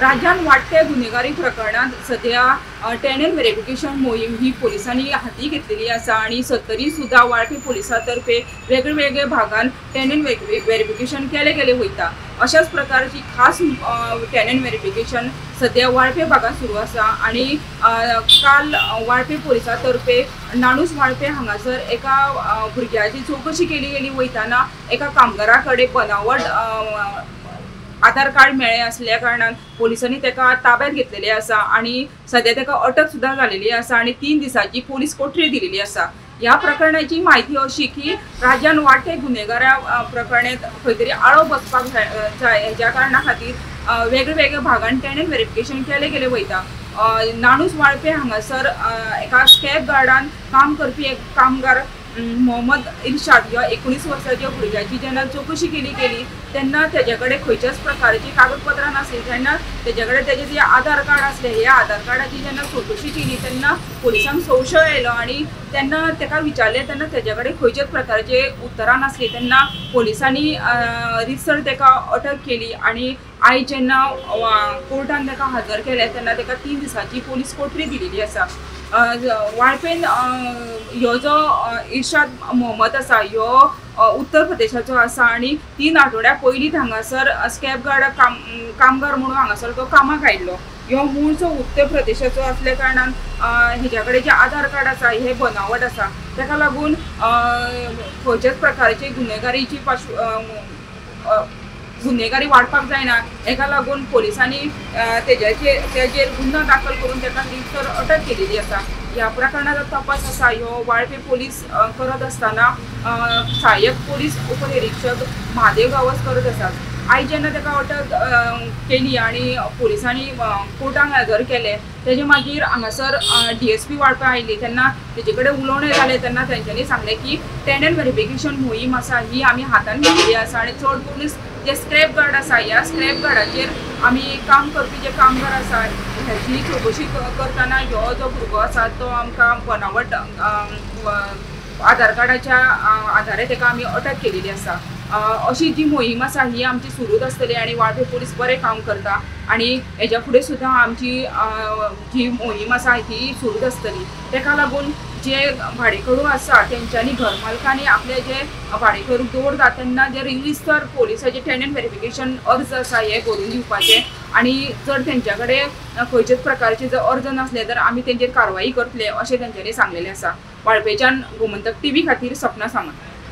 राज्यात वाडट्या गुन्हेगारी प्रकरणात सध्या टेनंट व्हेरिफिकेशन मोहीम ही पोलिसांनी हाती घेतलेली आसा आणि सत्तरी सुद्धा वाळपे पोलिसांतर्फे वेगवेगळ्या भागान टेनंट व्हेरिफिकेशन केले गेले वयता। अशाच प्रकारची खास टेनंट व्हेरिफिकेशन सध्या वाळपे भागात सुरू आसा आणि काल वाळपे पोलिसांतर्फे नाणूस वाळपे हांगासर एका भुरग्याची चौकशी केली गेली वयताना एका कामगारा कडेन बनावट आधार कार्ड मेळ्ळें आसल्या कारणान पोलिसांनी ताका ताब्यात घेतलेले आसा आणि सध्या ताका अटक सुद्धा झालेली आसा आणि 3 दिसांची पोलीस कोठडी दिलेली आसा। ह्या प्रकरणाची म्हायती अशी की राज्यान वाडटे गुन्हेगारा प्रकरणांत खंय तरी आळो बसपाक जाय हेज्या कारणा खातीर वेगवेगळ्या भागान टेनंट व्हेरिफिकेशन केले गेले वयता। नाणूस वाळपे हांगासर एका स्कॅब गार्डान काम करपी एक कामगार मोहम्मद इर्शाद ह्या 19 वर्साच्या भुरग्याची जेन्ना चौकशी केली गेली तेन्ना तेजे कडेन खंयच्याच प्रकारची कागदपत्रां नासली, तेन्ना तेजे कडेन तेजे जे आधार कार्ड आसले ह्या आधार कार्डाची जेन्ना चौकशी केली तेन्ना पोलिसांक संशय आयलो आनी तेन्ना तेका विचारलें तेन्ना तेजे कडेन खंयच्याच प्रकारचे उत्तरां नासली। तेन्ना पोलिसांनी रितसर तेका अटक केली आनी आयज जेन्ना कोर्टान तेका हजर केलें तेन्ना तेका 3 दिसांची पोलीस कोठडी दिलेली आसा। वाळपेन ह्यो जो इर्शाद मोहम्मद आसा ह्यो उत्तर प्रदेशाचो आसा आनी 3 आठवड्या पयलींच हांगासर स्कॅब गार्ड कामगार म्हणून हांगासर तो कामाक आयिल्लो। ह्यो मूळचो उत्तर प्रदेशाचो आसल्या कारणान हेज्या कडेन जे आधार कार्ड आसा हे बनावट आसा, ताका लागून खंयच्याच प्रकारची गुन्हेगारीची गुन्हेगारी वाडपाक जायना हेका लागून पोलिसांनी तेजेर गुन्हा दाखल करून ताका रितसर अटक केलेली आसा। ह्या प्रकरणाचो तपास आसा ह्यो वाळपे पोलीस करत आसतना सहाय्यक पोलीस उपनिरीक्षक महादेव गांवस करत आसात। आयज जेन्ना ताका अटक केली आनी पोलिसांनी कोर्टाक हजर केले तेजे मागीर हांगासर DSP Valpe आयली तेन्ना तेजे कडेन उलोवणें जालें तेन्ना तेंच्यांनी सांगलें की टेनंट व्हेरिफिकेशन मोहीम आसा ही आमी हातान घेतलेली आसा आनी चड करून जे स्क्रॅप गार्ड आसा ह्या स्क्रॅप गार्डाचेर आमी काम करपी जे कामगार आसा हेची चौकशी करतना ह्यो जो भुरगो आसा तो आमकां बनावट आधार कार्डाच्या आधारे ताका आमी अटक केलेली आसा। अशी जी मोहीम आसा ही आमची सुरूच आसतली आनी वाळपे पोलीस बरें काम करता आनी हेज्या फुडें सुद्दां आमची जी मोहीम आसा ही सुरूच आसतली। ताका लागून जे भाडेकरू आसा तेंच्यांनी घर मालकांनी आपले जे भाडेकरू दवरता तेन्ना जे रिजिस्टर पोलिसाचे टेनंट व्हेरिफिकेशन अर्ज आसा हे भरून दिवपाचे आनी जर तेंच्या कडेन खंयच्याच प्रकारचे जर अर्ज नासले तर आमी तेंचेर कारवाई करतले अशें तेंच्यांनी सांगलेलें आसा। वाळपेच्यान गोमंतक TV खातीर सपना सामंत।